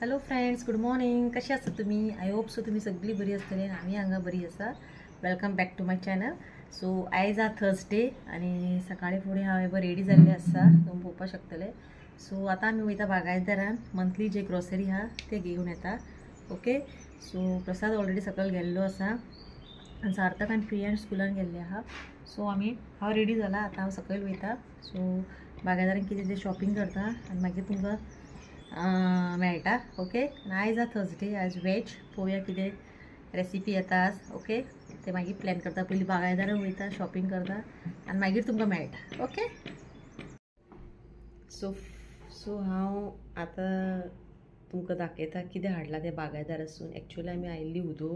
Hello friends, good morning. कशें आसा तुमी? I hope so तुमी सगळीं बरी आसतली आनी आमी हांगा बरी आसा. Welcome back to my channel. So आयज आहा थर्सडे आनी सकाळीं फुडें हांव रेडी जाल्लें आसा, तुमी पळोवपाक शकतले. सो आतां आमी वयता बागायतदारान मंथली जे ग्रोसरी आहा ते घेवन येता. ओके, सो प्रसाद ऑलरेडी सकयल गेल्लो आसा आनी सार्थक आनी प्रियान स्कुलान गेल्ले आहा. सो आमी हांव रेडी जाला, आतां हांव सकयल वयता. सो बागायतदारान कितें तें शॉपिंग करता आनी मागीर तुमकां मेळटा. ओके, आनी आयज आहा थर्सडे, आयज वेज पळोवया कितें रेसिपी येता आज. ओके, ते मागीर प्लॅन करता. पयलीं बागायतदारान वयता, शॉपिंग करता आनी मागीर तुमकां मेळटा. ओके, सो सो हांव आतां तुमकां दाखयता कितें हाडलां तें बागायतदारासून. एक्चुअली आमी आयिल्ली उदो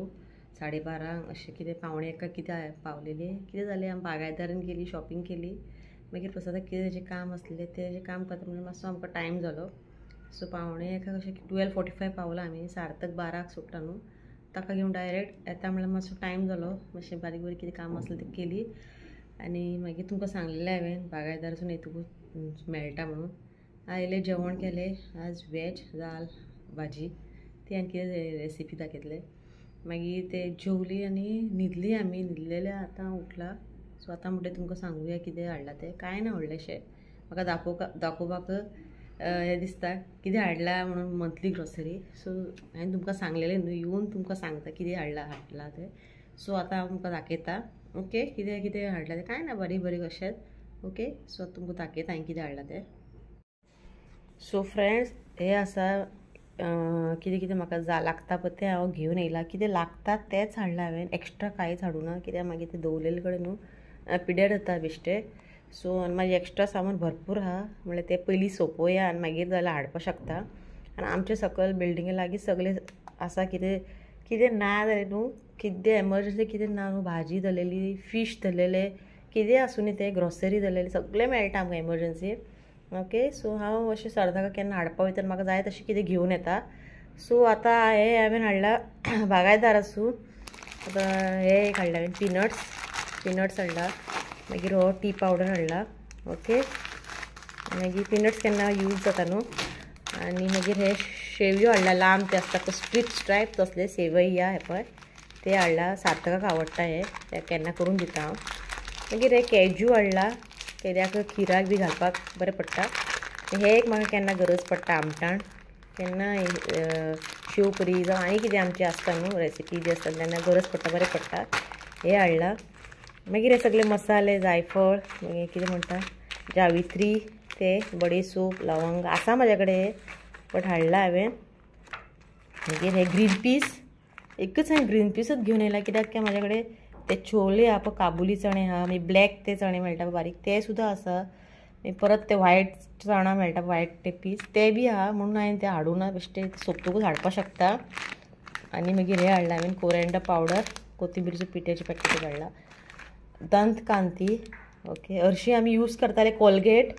12:30 अशें कितें 12:45 कितें पावलेलें. कितें जालें, आमी बागायतदारान गेली, शॉपिंग केली. मागीर प्रसादाक कितें तेजें काम आसलें तेजें काम करता म्हणल्यार मातसो आमकां टायम जालो. सो 12:45 अशें 12:45 पावला आमी. सार्थक 12 सुट्टा न्हू, ताका घेवन डायरेक्ट येता म्हणल्यार मातसो टायम जालो. मातशें बारीक बारीक कितें काम आसलें तें केली आनी मागीर तुमकां सांगलेलें हांवें बागायतदारासून येतकूच मेळटा म्हणून. आयलें, जेवण केलें. आज वेज दाल भाजी ती आनी कितें रेसिपी दाखयतले. मागीर ते जेवली आनी न्हिदली आमी. न्हिदलेले आतां उठला. सो आतां म्हणटा तुमकां सांगुया कितें हाडलां तें. कांय ना व्हडलेंशें, म्हाका दाखोवपाक हें दिसता कितें हाडलां म्हणून मंथली ग्रोसरी. सो हांवें तुमकां सांगलेलें न्हू, येवन तुमकां सांगता कितें हाडलां तें. सो आतां हांव तुमकां दाखयता. ओके, कितें कितें हाडलां तें. कांय ना, बारीक बारीक अशेंच. ओके, सो आतां तुमकां दाखयता हांवें कितें हाडलां तें. सो फ्रेंड्स, हें आसा कितें कितें म्हाका लागता पळय तें हांव घेवन येयलां. कितें लागता तेंच हाडलां हांवें, एक्स्ट्रा कांयच हाडूं ना. कित्याक मागीर तें दवरलेले कडेन न्हू पिड्यार जाता बेश्टें. सो आनी मागीर एक्स्ट्रा सामान भरपूर आहा, म्हणल्यार तें पयलीं सोंपोवया आनी मागीर जाल्यार हाडपाक शकता. आनी आमचे सकयल बिल्डिंगे लागीं सगळें आसा. कितें कितें ना जालें न्हू, कितें एमर्जन्सी कितें ना न्हू, भाजी धरलेली, फीश धरलेले, कितें आसूं न्ही तें, ग्रोसरी धरलेली, सगळें मेळटा आमकां एमर्जन्सी. ओके, सो हांव अशें सार्थका केन्ना हाडपा वयता म्हाका जाय तशें कितें घेवन येता. सो आतां हें हांवें हाडलां बागायतदारासून. आतां हें एक हाडलां हांवें, पिनट्स हाडला. मागीर हो टी पावडर हाडला. ओके, मागीर पिनट्स केन्ना यूज जाता न्हू. आनी मागीर हे शेवयो हाडला, लांब ते आसता स्ट्रीप स्ट्रायप तसले सेवया हे पळय ते हाडला. सार्थकाक आवडटा हे, ते केन्ना करून दिता हांव. मागीर हे कॅज्यू हाडला, कित्याक खिराक बी घालपाक बरें पडटा. हे एक म्हाका केन्ना गरज पडटा आमटाण, केन्ना शेव पुरी जावं आनी कितें आमचें आसता न्हू रेसिपी बी आसता तेन्ना गरज पडटा, बरें पडटा. हे हाडला. मागीर हे सगळे मसाले, जायफळ, मागीर कितें म्हणटा जावित्री, ते बडीसोप, लवंग आसा म्हाज्या कडेन, बट हाडला हांवें. मागीर हे ग्रीन पीस, एकच हांवें ग्रीन पीसूच घेवन येयला, कित्याक काय म्हाज्या कडेन ते छोले आहा पळय, काबुली चणे आहा, मागीर ब्लॅक ते चणे मेळटा बारीक ते सुद्दां आसा, मागीर परत ते व्हायट चणा मेळटा, व्हायट ते पीस ते बी आहा, म्हणून हांवें ते हाडूं ना, बेश्टे सोंपतकूच हाडपाक शकता. आनी मागीर हे हाडला हांवें कोरिएंडर पावडर, कोथिंबिरीचे पिठ्याचे पॅकेट हाडला, दंतकांती. ओके, हरशीं आमी यूज करताले कोलगेट,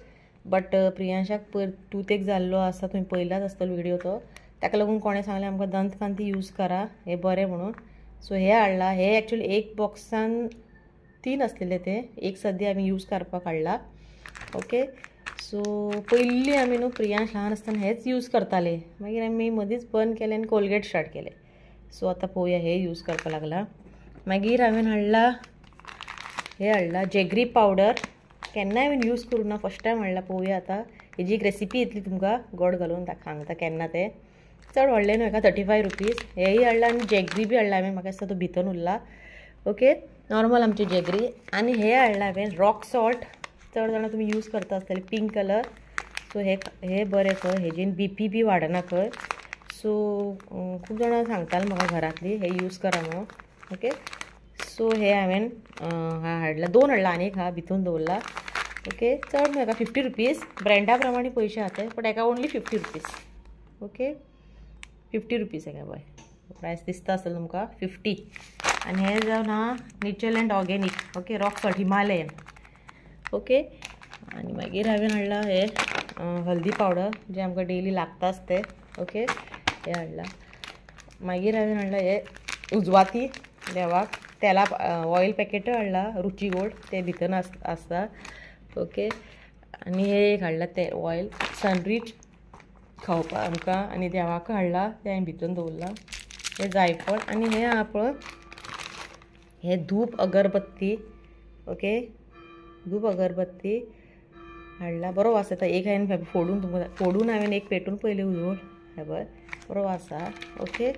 बट प्रियांशाक पयर टूथेक जाल्लो आसा, तुमी पळयलाच आसतलो व्हिडियो तो, ताका लागून कोणें सांगलें आमकां दंतकांती यूज करा, हें बरें म्हणून. सो हे हाडला. हे एक्चुअली एक बॉक्सान 3 आसलेले ते, एक सद्या आमी यूज करपाक हाडला. ओके, सो पयलीं आमी न्हू प्रियांश ल्हान आसतना हेच यूज करताले, मागीर आमी मदींच बंद केलें आनी कोलगेट स्टार्ट केलें. सो आतां पळोवया हे यूज करपाक लागला. मागीर हांवें हाडला हे हाडला जेगरी पावडर, केन्नाय हांवें यूज करूं ना, फर्स्ट टायम हाडला. पळोवया आतां हेजी एक रेसिपी येतली तुमकां गोड घालून सांगता केन्ना तें. चड व्हडलें न्हू, हेका 35 रुपीज. हेय हाडला आनी जेगरी बी हाडला हांवें, म्हाका दिसता तो भितर उरला. ओके, नॉर्मल आमची जेगरी. आनी हे हाडला हांवें रॉक सॉल्ट, चड जाणां तुमी यूज करता आसतले, पिंक कलर. सो हे बरें खंय, हेजेन बीपी बी वाडना खंय. सो खूब जाणां सांगताले म्हाका घरांतली हे यूज करा म्हणून. ओके, सो हे हांवें हाडला, 2 हाडला आनी एक हा भितून दवरला. ओके, चड न्हू, हेका 50 रुपीज, ब्रँडा प्रमाणे पयशे आहा ते, बट हेका ओन्ली 50 रुपीज. ओके, 50 रुपीज हेका पळय प्रायस दिसता आसतलो तुमकां 50. आनी हें जावन आहा natural and organic. Okay, rock salt Himalayan. Okay, आनी मागीर हांवें हाडला हे हल्दी पावडर, जे आमकां डेली लागताच ते. ओके, हे हाडला. मागीर हांवें हाडला हे उजवाती देवाक तेला ऑयल पॅकेटय हाडला, रुची गोल्ड, ते भितर आसता. ओके, आनी हे एक हाडला ते ऑयल सनरीच खावपाक आमकां आनी देवाक हाडला तें हांवें भितर दवरलां. हें जायफळ आनी हें आहा पळय हें धूप अगरबत्ती. ओके धूप अगरबत्ती हाडला, बरो वास येता. एक हांवें फोडून तुमकां फोडून हांवें एक पेटून पयलें उजोड, हें पळय बरो वास आहा. ओके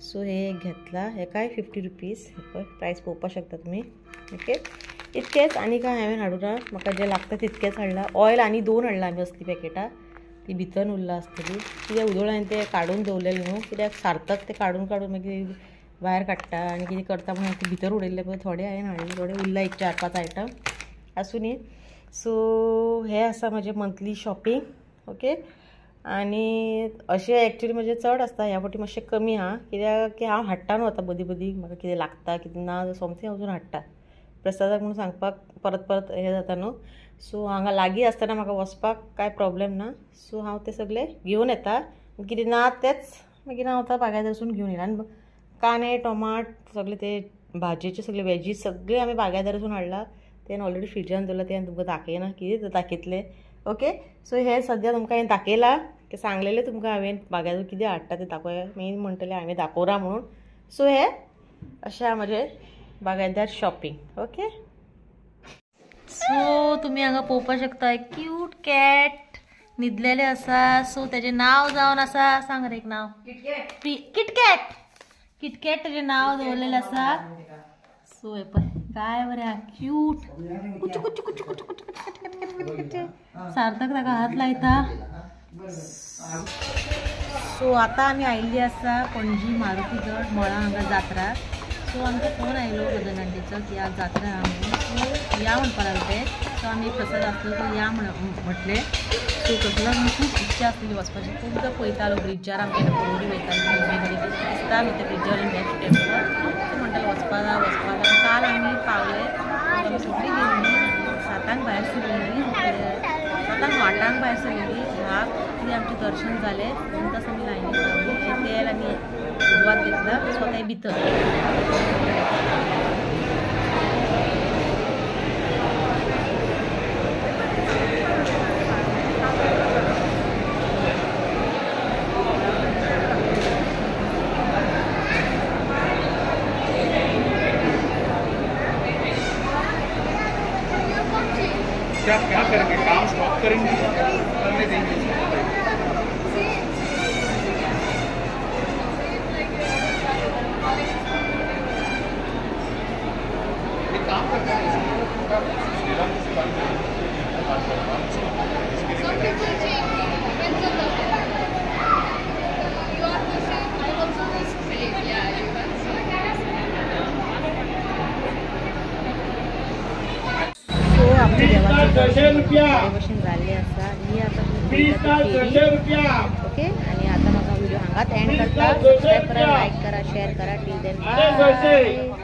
सो हे एक घेतला, हेकाय 50 रुपीज. हे पळय प्रायस पळोवपाक शकता तुमी. ओके इतकेंच आनी काय हांवें हाडूना, म्हाका जें लागता तितकेंच हाडलां. ऑयल आनी 2 हाडलां आमी असली पॅकेटां, ती भितर उरला आसतली कित्याक उदोळ हांवें तें काडून दवरलेलें न्हू, कित्याक सार्थक तें काडून काडून मागीर भायर काडटा आनी कितें करता म्हणून तें भितर उडयल्लें पळय. थोडे हांवें हाडले, थोडे उरला एक 4-5 आयटम आसूं न्ही. सो हे आसा म्हजें मंथली शॉपिंग. ओके आनी अशें एक्चुअली म्हजें चड आसता, ह्या फावटी मातशें कमी आहा कित्याक की हांव हाडटा न्हू आतां मदीं मदीं म्हाका कितें लागता कितें ना सोमतें वचून हाडटा प्रसादाक म्हणून सांगपाक परत परत हें जाता न्हू. सो हांगा लागीं आसतना म्हाका वचपाक कांय प्रॉब्लेम ना. सो हांव तें सगळें घेवन येता, कितें ना तेंच मागीर हांव आतां बागायदारसून घेवन येयला. आनी कांदे टोमाट सगळे ते भाजयेचे सगळे वेजीस सगळे आमी बागायदारसून हाडला, तें ऑलरेडी फ्रिजान दवरलां, तें तुमकां दाखयना कितें दाखयतलें. ओके सो हें सद्या तुमकां हांवें दाखयलां की सांगलेलें तुमकां हांवें बागायदार कितें हाडटा तें दाखोवया, मागीर म्हणटलें हांवें दाखोवना म्हणून. सो हें अशें म्हजें बागायदार शॉपिंग. ओके सो तुमी हांगा पळोवपाक शकता क्यूट कॅट न्हिदलेलें आसा. सो तेजें नांव जावन आसा, सांग रे एक नांव, किटकॅट. किटकॅट तेजें नांव दवरलेलें आसा. सो हें पळय काय बरें क्यूट, कुचू कुचू कुचू कुचू कुचू कुचू सार्थक ताका हात लायता. सो आतां आमी आयिल्ली आसा पणजी मारुतीगड मळा हांगा जात्रा. सो आमकां फोन आयलो गगन आंटीचो की आज जात्रा आहा म्हणून, सो या म्हणपाक लागले. सो आमी प्रसाद आसलो तो या म्हटलें. सो प्रसादाक खूब इच्छा आसलेली वचपाची, खूबदां पळयतालो ब्रिजार आमकां पळोवणी वयतालो दिसता न्हू त्या ब्रिजार बेस्ट टेम्पल. सो म्हणटाले वचपा जाय वचपा जाय. काल आमी पावले, आमी सगळीं गेल्लीं 7 भायर सरलेलीं, 7 वाटांक भायर सरलेलीं, 10 कितें आमचें दर्शन जालें. 2 तास आमी लायनीक रावलीं, तेल आनी उजवात घेतला. सो आतां भितर क्या क्या करेंगे, काम स्टॉप करेंगे, करने देंगे। एक काम करते हैं, देवाचें जाल्लें आसा. ही आतां ओके आनी आतां म्हाका व्हिडिओ हांगाच एंड करता. सबस्क्रायब करा, लायक करा, शेअर करा. Till then bye.